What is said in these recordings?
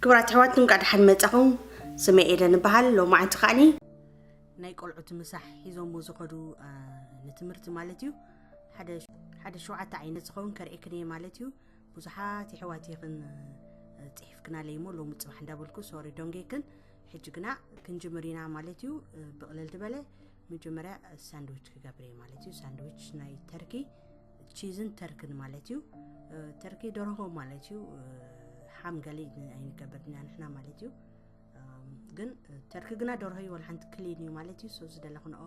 ክቡራት ኣሕዋት፣ እንኳዕ ደሓን መጻኹም። ስመይ ኤደን እበሃል። ሎማዓንቲ ከዓኒ ናይ ቆልዑት ምሳሕ ሒዞሞ ዝኸዱ፣ አ፣ ንትምህርቲ ማለት እዩ። ሓደ፣ ሓደ ሸውዓተ ዓይነት ዝኸውን ከርእየክን እየ ማለት እዩ። ብዙሓት የሕዋት ይኽን፣ አ፣ ጽሒፍክናለይ እሞ ሎሚ ጽባሕ እንዳበልኩ ሶሪ ዶንጌክን። ሕጂ ግና ክንጅምር ኢና ማለት እዩ። አ፣ ብቕለል ዝበለ መጀመርያ ሳንድዊች ክገብር እየ ማለት እዩ። ሳንድዊች ናይ ተርኪ፣ ቺዝን ተርክን ማለት እዩ። አ፣ ተርኪ ደርሆ ማለት እዩ። አ፣ ሓም ገለ ኣይንገብር ኢና ንሕና ማለት እዩ። ኣም፣ ግን ተርኪ ግና ደርሆ እዩ፣ ወላ ሓንቲ ክሊን እዩ ማለት እዩ። So ዝደለኽንኦ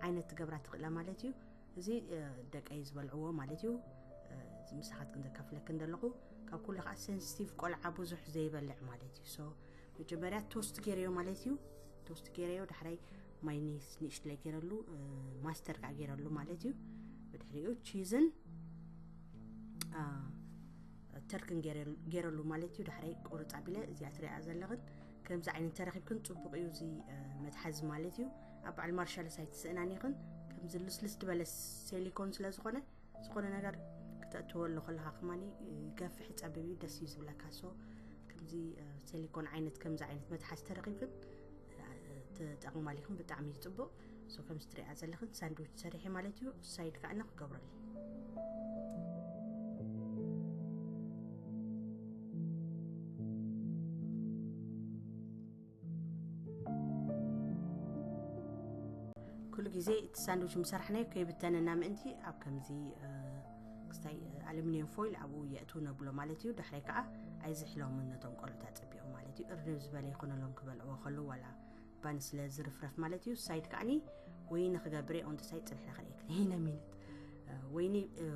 ዓይነት ትገብራ ትኽእላ ማለት እዩ። እዚ፣ እ፣ ደቀይ ዝበልዕዎ ማለት እዩ። እ፣ ምሳኻትክን ዘካፍለክን ዘለኹ፣ ካብ ኩሉ ከዓ ሴንሲቲቭ ቆልዓ ብዙሕ ዘይበልዕ ማለት እዩ። So መጀመርያ ቶስት ገይረዮ ማለት እዩ። ቶስት ገይረዮ፣ ዳሕራይ ማይኒስ ንእሽትለይ ገይረሉ፣ እ፣ ማስተር ከዓ ገይረሉ ማለት እዩ። ብድሕሪኡ ቺዝን፣ አ፣ ተርክን ገይረሉ፣ ገይረሉ ማለት እዩ። ዳሕራይ ቁርፅ ኣቢለ እዚኣ ትሪኣ ዘለኽን ከምዚ ዓይነት ተረኺብክን ፅቡቕ እዩ። እዚ፣ እ፣ መትሓዚ ማለት እዩ። ኣብ በዓል ማርሻል ሳይት ስእናን ይኽን ከምዚ ልስልስ ዝበለ ሴሊኮን ስለ ዝኾነ፣ ዝኾነ ነገር ክተእትወሉ ከለኻ ከማኒ፣ እ፣ ይገፍሕ፣ ይፀብብ እዩ፣ ደስ እዩ ዝብለካ። So ከምዚ፣ እ፣ ሴሊኮን ዓይነት፣ ከምዚ ዓይነት መትሓዚ ተረኺብክን፣ እ፣ ትጠቕማሉ ኢኽን፣ ብጣዕሚ እዩ ፅቡቕ። So ከምዚ ትሪኣ ዘለኽን ሳንድዊች ሰሪሐ ማለት እዩ። ሳይድ ከዓ ክገብረሉ። ኩሉ ግዜ እቲ ሳንድዊች ምሰራሕናዮ ከይብተነና ምእንቲ ኣብ ከምዚ፣ እ፣ ክስታይ፣ እ፣ ኣሉሚንየም ፎይል ኣብኡ የእትው ነብሎ ማለት እዩ። ዳሕራይ ከዓ ኣይዝሕሎምን ነቶም ቆልዑት ኣፀቢቑ ማለት እዩ። እርንብ ዝበለ ይኾነሎም ክበልዕዎ ከለዉ ዋላ ባኒ ስለ ዝርፍረፍ ማለት እዩ። ሳይድ ከዓኒ ወይኒ ክገብር እየ። ኦንተ ሳይድ ፅንሕና ክንእክል። ይነ ሚኒት፣ እ፣ ወይኒ፣ እ፣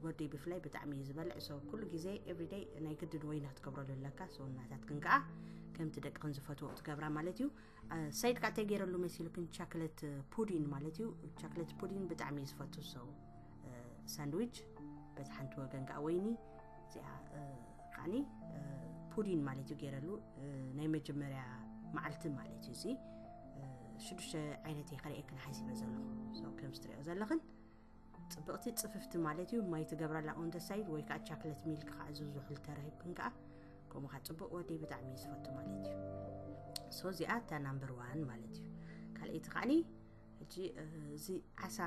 ወደይ ብፍላይ ብጣዕሚ እዩ ዝበልዕ። So ኩሉ ግዜ ኤቭሪደይ ናይ ግድን ወይኒ ክትገብረሉ ኣለካ። So እናታትክን ከዓ ከምቲ ደቅኽን ዝፈትዎ ትገብራ ማለት እዩ። እ፣ ሳይድ ከዓ እንታይ ገይረሉ መሲሉክን? ቻክለት ፑዲን ማለት እዩ። ቻክለት ፑዲን ብጣዕሚ እዩ ዝፈቱ። So እ፣ ሳንድዊች በቲ ሓንቲ ወገን ከዓ ወይኒ፣ እዚኣ፣ እ፣ ከዓኒ፣ እ፣ ፑዲን ማለት እዩ ገይረሉ። እ፣ ናይ መጀመርያ መዓልቲ ማለት እዩ። እዚ፣ እ፣ ሽዱሽተ ዓይነት እየ ከርእየክን ሓሲበ ዘለኹ። So ከምዚ ትሪኦ ዘለኽን ፅብቕቲ ፅፍፍቲ ማለት እዩ። ማይ ትገብረላ on the side ወይ ከዓ ቻክለት ሚልክ ከዓ ዝብዝሑ ተረኺብክን ከዓ ከምኡ ከዓ ፅቡቕ። ወደይ ብጣዕሚ እዩ ዝፈቱ ማለት እዩ። So እዚኣ እታ ናምበር ዋን ማለት እዩ። ካልኣይቲ ከዓኒ ሕጂ፣ እ፣ እዚ ዓሳ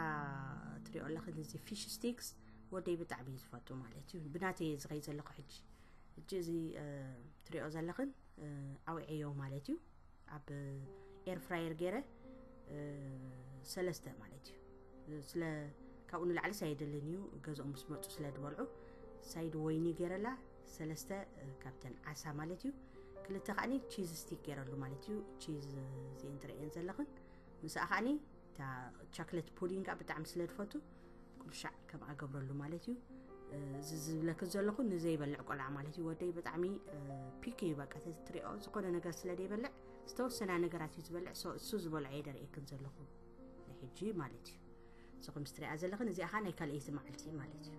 ትሪኦ ኣለኽን፣ እዚ ፊሽ ስቲክስ ወደይ ብጣዕሚ እዩ ዝፈቱ ማለት እዩ። ብናተይ እየ ዝኸይድ ዘለኹ ሕጂ። ሕጂ እዚ፣ እ፣ ትሪኦ ዘለኽን፣ እ፣ ኣውዒዮ ማለት እዩ። ኣብ ኤር ፍራየር ገይረ፣ እ፣ ሰለስተ ማለት እዩ። ስለ ካብኡ ንላዕሊ ሳይደልን እዩ፣ ገዝኦም ምስ መፁ ስለ ዝበልዑ ሳይድ ወይኒ ገይረላ ሰለስተ፣ እ፣ ካብተን ዓሳ ማለት እዩ። ክልተ ከዓኒ ቺዝ ስቲክ ገይረሉ ማለት እዩ። ቺዝ እዚአን ትርእየን ዘለኽን ምስኣ ከዓኒ እታ ቻክሌት ፑዲንግ ከዓ ብጣዕሚ ስለ ዝፈቱ፣ ኩሉ ሻዕ ከምኣ ገብረሉ ማለት እዩ። እ፣ እዚ ዝብለክን ዘለኹ ንዘይበልዕ ቆልዓ ማለት እዩ። ወደይ ብጣዕሚ፣ እ፣ ፒኪ እዩ። በቃ፣ ተትሪኦ ዝኾነ ነገር ስለ ዘይበልዕ፣ ዝተወሰና ነገራት እዩ ዝበልዕ። ሶ፣ እሱ ዝበልዖ እየ ደርእየክን ዘለኹ ናይ ሕጂ ማለት እዩ። ንስኹም ምስ ትሪኣ ዘለኽን፣ እዚኣ ኸዓ ናይ ካልኣይቲ መዓልቲ ማለት እዩ።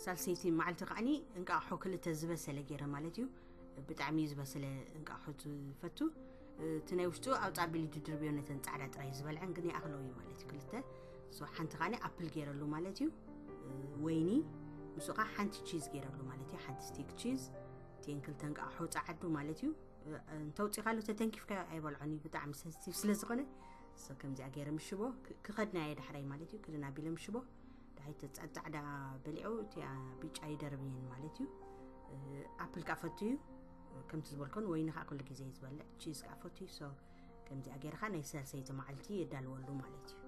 ሳልሰይቲ መዓልቲ ከዓኒ እንቃቑሖ ክልተ ዝበሰለ ገይረ ማለት እዩ። ብጣዕሚ እዩ ዝበሰለ እንቃቑሖ ዝፈቱ። እቲ ናይ ውሽጡ ኣብ ጻቢሊ ድድርብዮ ነተን ጻዕዳ ጥራይ ዝበልዐን ግን ይኣኽሎ እዩ ማለት እዩ። ክልተ። ሶ፣ ሓንቲ ከዓኒ ኣፕል ገይረሉ ማለት እዩ። ወይኒ፣ ምስኡ ከዓ ሓንቲ ቺዝ ገይረሉ ማለት እዩ። ሓንቲ ስቲክ ቺዝ፣ እተን ክልተ እንቃቑሖ ጸዓዱ ማለት እዩ። እንተውጺኻሉ ተተንኪፍካዮ ኣይበልዖን እዩ፣ ብጣዕሚ ሰንስቲቭ ስለ ዝኾነ። ሶ፣ ከምዚኣ ገይረ ምሽቦ፣ ክ-፣ ክኸድና እየ ዳሕራይ ማለት እዩ። ክድን ኣቢለ ምሽቦ፣ ዳሕራይ እቲ ጻ-፣ ጻዕዳ በሊዑ፣ እቲኣ ብጫ ይደርብየን ማለት እዩ። ኣፕል ከዓ ፈቱ እዩ፣ ከምቲ ዝበልኮን፣ ወይኒ ከዓ ኩሉ ግዜ እዩ ዝበልዕ፣ ቺዝ ከዓ ፈቱ እዩ። ሶ፣ ከምዚኣ ገይርካ ናይ ሳልሰይቲ መዓልቲ የዳልወሉ ማለት እዩ።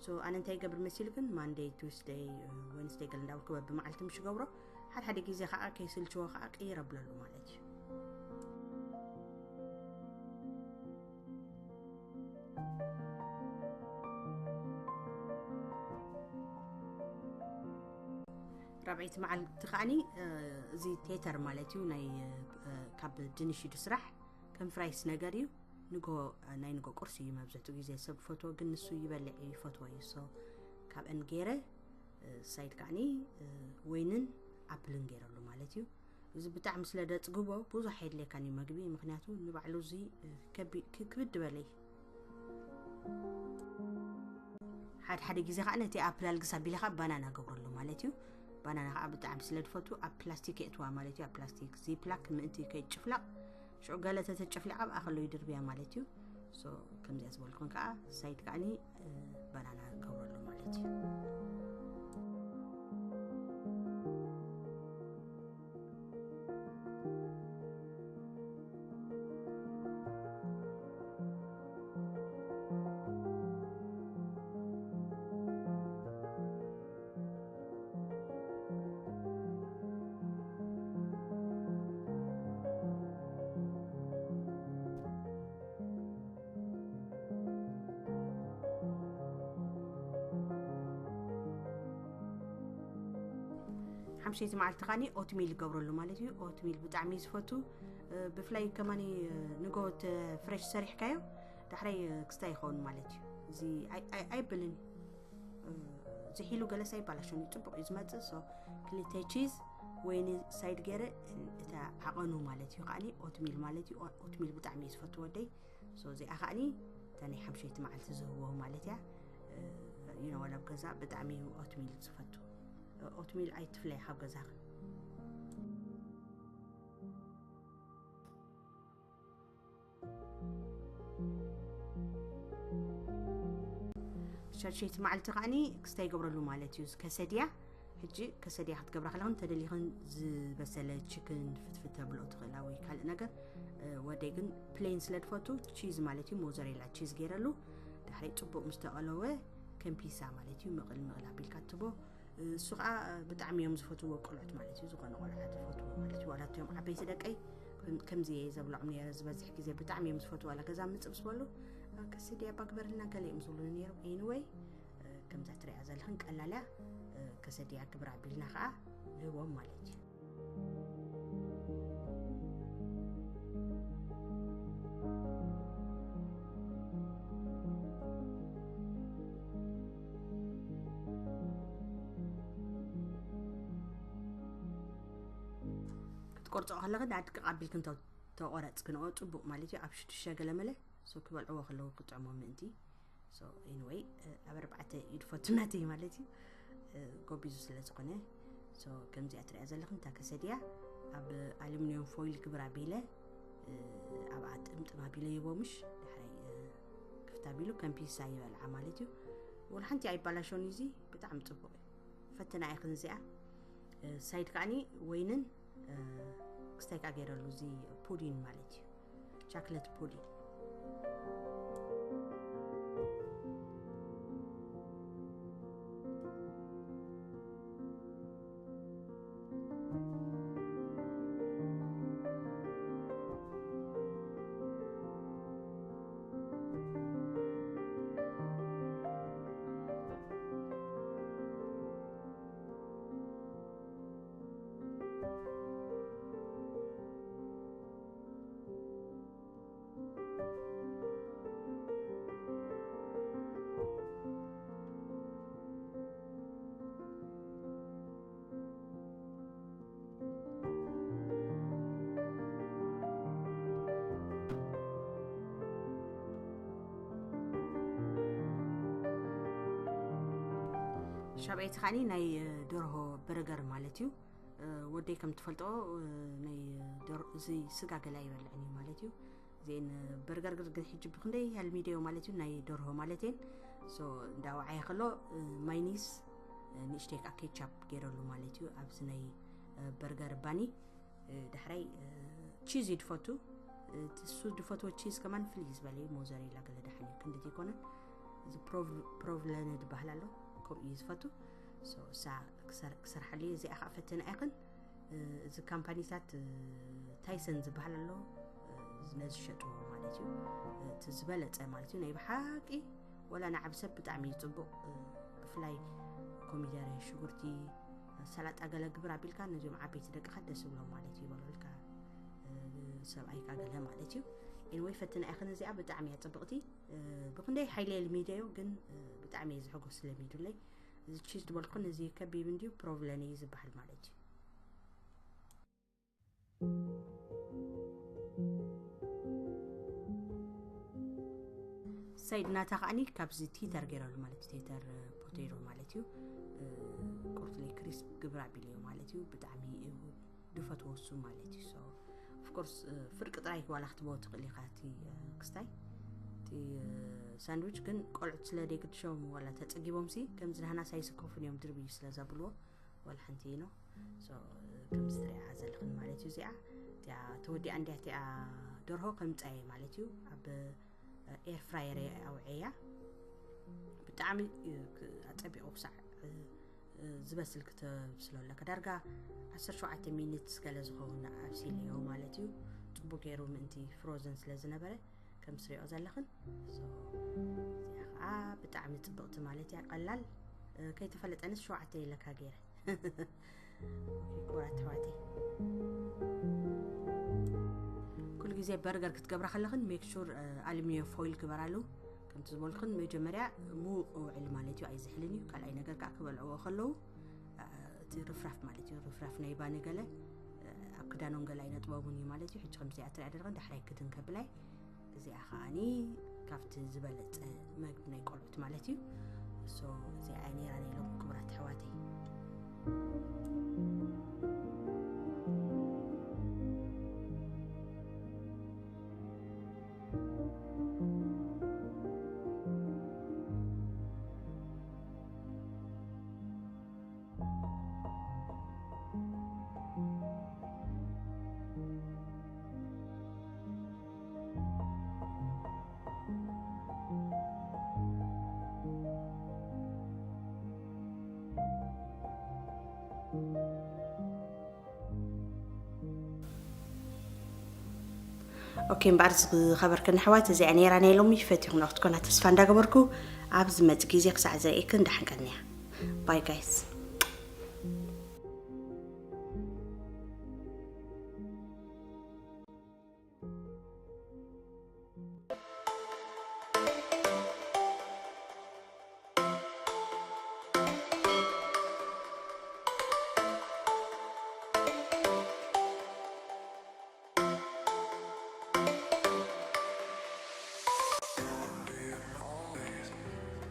ሶ፣ ኣነ እንታይ ይገብር መሲልክን፣ ማንደይ፣ ቱስደይ፣ ወንስደይ ገለ እንዳበልኩ በብመዓልቲ ምሽ ገብሮ፣ ሓደ ሓደ ግዜ ከዓ ከይስልችዎ ከዓ ቅይር ኣብለሉ ማለት እዩ። ራብዐይቲ መዓልቲ ከዓኒ፣ እ፣ እዚ ቴተር ማለት እዩ፣ ናይ፣ እ፣ ካብ ድንሽ እዩ ዝስራሕ፣ ከም ፍራይስ ነገር እዩ። ንጎ፣ እ፣ ናይ ንጎ ቁርሲ እዩ መብዝሕትኡ ግዜ ሰብ ዝፈትዎ፣ ግን ንሱ ይበልዕ እዩ፣ ይፈትዎ እዩ። ሶ፣ ከ-፣ ካብአን ገይረ ሳይድ ከዓኒ ወይንን ኣፕልን ገይረሉ ማለት እዩ። እዚ ብጣዕሚ ስለ ደፅግቦ ብዙሕ የድልየካን እዩ መግቢ፣ ምክንያቱ ንባዕሉ እዚ ክብድ በለይ። ሓደ ሓደ ግዜ ከዓ ነቲ ኣፕል ኣልግስ ኣቢለ ከዓ ባናና ገብረሉ ማለት እዩ። ባናና ከዓ ብጣዕሚ ስለ ዝፈቱ ኣብ ፕላስቲክ የእትዋ ማለት እዩ። ኣብ ፕላስቲክ ዚፕላክ ምእንቲ ከይጭፍላቕ፣ ሽዑ ገለ ተተጨፍሊቓ ኣብኣ ከሎ ይድርብያ ማለት እዩ። ሶ ከምዚኣ ዝበልኩን ከዓ ሳይድ ከዓኒ ባናና ገብረሉ ማለት እዩ። ሓምሸይቲ መዓልቲ ካኒ ኦትሚል ይገብረሉ ማለት እዩ። ኦትሚል ብጣዕሚ እዩ ዝፈቱ። ብፍላይ ከማኒ ንጎት ፍሬሽ ሰሪሕካዮ ዳሕራይ ክስታይ ይኸውን ማለት እዩ። እዚ ኣይብልን፣ ዝሒሉ ገለስ ኣይባላሸን እዩ፣ ፅቡቅ እዩ ዝመፅእ። ሶ ክልተ ቺዝ ወይ ንሳይድ ገይረ እታ ዓቐኑ ማለት እዩ። ከዓኒ ኦትሚል ማለት እዩ። ኦትሚል ብጣዕሚ እዩ ዝፈቱ ወደይ። ሶ እዚኣ ከዓኒ እታ ናይ ሓምሸይቲ መዓልቲ ዝህቦ ማለት እያ። ዩኖ ዋላ ኣብ ገዛ ብጣዕሚ እዩ ኦትሚል ዝፈቱ። ኦትሚል ኣይትፍለይ ካብ ገዛኻ። ሻድሸይቲ መዓልቲ ከዓኒ ክስታይ ይገብረሉ ማለት እዩ። ከሰድያ ሕጂ ከሰድያ ክትገብራ ከለኽን ተደሊኽን ዝበሰለ ችክን ፍትፍት ተብልኦ ትኽእላ ወይ ካልእ ነገር። ወደይ ግን ፕሌን ስለ ትፈቱ ቺዝ ማለት እዩ፣ ሞዘሬላ ቺዝ ገይረሉ ዳሕሪ ፅቡቅ ምስ ተቐለወ ከም ፒሳ ማለት እዩ ምቕል ምቕል ኣቢልካ ትቦ። እሱ ከዓ ብጣዕሚ እዮም ዝፈትዎ ቆልዑት ማለት እዩ። ዝኾነ ቆልዓ ዝፈትዎ ማለት እዩ። ዋላ እቶም ዓበይቲ ደቀይ ከምዚ እየ ዘብልዖም ነረ ዝበዝሕ ግዜ ብጣዕሚ እዮም ዝፈትዎ። ዋላ ገዛ ምፅብ ዝበሉ ከሰድያ ባግበርልና ገለ እዮም ዝብሉ ነይሩ። ኤኒወይ ከምዛ ትሪኣ ዘለኽን ቀላልያ ከሰድያ ግብር ኣቢልና ከዓ ንህቦም ማለት እዩ። ክትቆርጾ ከለኺ ዳድቅቕ ኣቢልክን ተቆረጽክንኦ ጽቡቕ ማለት እዩ። ኣብ ሽዱሽተ ገለመለ ሶ ክበልዕዎ ከለዉ ክጥዕሞ ምእንቲ። ሶ ኤኒወይ ኣብ ኣርባዕተ እዩ ድፈቱ ናተይ ማለት እዩ። ጎቢዙ ስለ ዝኾነ ሶ ከምዚኣ ትሪኣ ዘለኽን እታ ከሰድያ ኣብ ኣሉሚኒየም ፎይል ግብር ኣቢለ ኣብኣ ጥምጥም ኣቢለ ይቦ ምሽ ዳሕራይ ክፍት ኣቢሉ ከም ፒሳ ይበልዓ ማለት እዩ። ወላ ሓንቲ ኣይባላሾን እዩ። እዚ ብጣዕሚ ጽቡቕ እዩ። ፈትና ኢኽን እዚኣ ሳይድ ከዓኒ ወይንን ክስታይ ከዓ ገይረሉ እዚ ፑዲን ማለት እዩ። ቻክለት ፑዲን። ሻብዐይቲ ከዓኒ ናይ ደርሆ በርገር ማለት እዩ። ወደይ ከም ትፈልጦ ናይ እዚ ስጋ ገላ ይበልዕን እዩ ማለት እዩ። እዚን በርገር ግን ሕጂ ብክንደይ ያል ሚዲዮ ማለት እዩ ናይ ደርሆ ማለት እየን። ሶ እንዳወዓየ ከሎ ማይኒስ ንእሽተይ ከዓ ኬቻፕ ገይረሉ ማለት እዩ ኣብዚ ናይ በርገር ባኒ። ዳሕራይ ቺዝ እዩ ድፈቱ። እሱ ድፈትዎ ቺዝ ከማን ፍልይ ዝበለ እዩ። ሞዘሬላ ገለ ደሓን እዩ ክንዲ ዘይኮነ እዚ ፕሮቭለነ ድበሃል ኣሎ ከምኡ እዩ ዝፈቱ። እሳ ክሰርሓሉ እየ። እዚኣ ከዓ ፈተና ኢኽን እዚ ካምፓኒታት ታይሰን ዝበሃል ኣሎ ነዚ ሸጥዎ ማለት እዩ። እቲ ዝበለፀ ማለት እዩ ናይ ብሓቂ ወላ ንዓብ ሰብ ብጣዕሚ እዩ ፅቡቅ። ብፍላይ ኮሚደረ፣ ሽጉርቲ፣ ሰላጣ ገለ ግብር ኣቢልካ ነዚኦም ዓበይቲ ደቅኻ ደስ ይብሎም ማለት እዩ ይበሉልካ ሰብኣይካ ገለ ማለት እዩ። ኤንወይ ፈትና ኢኽን እዚኣ ብጣዕሚ እያ ፅብቅቲ። ብክንደይ ሓይለ ልሚደዮ ግን ብጣዕሚ እየ ዝሕጎስ ስለሚዱለይ። እዚ ቺዝ ዝበልኩን እዚ ከቢብ እንድዩ ፕሮቭለን እዩ ዝበሃል ማለት እዩ። ሳይድ ናታ ከዓኒ ካብዚ ቲተር ገይረሉ ማለት እዩ። ቲተር ፖቴቶ ማለት እዩ። ቁርትለይ ክሪስፕ ግብር ኣቢልዮ ማለት እዩ። ብጣዕሚ እዩ ድፈትዎ እሱ ማለት እዩ። So of course ፍርቂ ጥራይ ዋላ ክትበዎ ትኽእል ኢኻ እቲ ክስታይ እቲ ሳንድዊች። ግን ቆልዑት ስለ ደይግድሾም ዋላ ተጸጊቦም ሲ ከምዚ ናህና ሳይስከፉን እዮም ድርብይ ስለ ዘብልዎ ዋላ ሓንቲ ነው። So ከምዚ ትሪኣ ዘለኽን ማለት እዩ። እዚኣ እቲኣ ተወዲኣ እንዲያ እቲኣ ደርሆ ከምጻየ ማለት እዩ። ኣብ ኤር ፍራየር ኣውዐያ። ብጣዕሚ ኣጸቢቑ ክሳዕ ዝበስል ክተብስሎ ኣለካ። ዳርጋ ዓሰርተ ሸውዓተ ሚኒትስ ገለ ዝኸውን ኣብሲለዮ ማለት እዩ። ጽቡቅ ገይሩ ምእንቲ ፍሮዘን ስለ ዝነበረ ከም ትሪኦ ዘለኽን። So እዚኣ ከዓ ብጣዕሚ ጽብቕቲ ማለት እያ። ቀላል ከይተፈለጠንስ ሸውዓተ ኢለካ ገይረ። ኩቡራት ኣሕዋተይ፣ ኩሉ ግዜ በርገር ክትገብራ ከለኽን ሜክ ሹር ኣሉሚኒየም ፎይል ግበራሉ። ከምቲ ዝበልኩን መጀመርያ ምዉቕ ውዕል ማለት እዩ፣ ኣይዝሕልን እዩ። ካልኣይ ነገር ከዓ ክበልዕዎ ከለዉ እቲ ርፍራፍ ማለት እዩ፣ ርፍራፍ ናይ ባኒ ገለ ኣብ ክዳኖም ገለ ኣይነጥበቡን እዩ ማለት እዩ። ሕጂ ከምዚኣ ትሪኣ ደለኽን ዳሕራይ ክድን ከብላይ እዚኣ ከዓኒ ካብቲ ዝበለጸ መግቢ ናይ ቆልዑት ማለት እዩ። So እዚኣ ነይራ ናይ ሎም ክቡራት ኣሕዋተይ። ኦኬ እምበኣር ዝኸበርክን ኣሕዋት እዚኣ ነይራ ናይ ሎሚ ፈቲኹም ክትኮና ተስፋ እንዳገበርኩ ኣብ ዝመጽእ ግዜ ክሳዕ ዘርእየክን ደሓን ቀንያ። ባይ ጋይስ።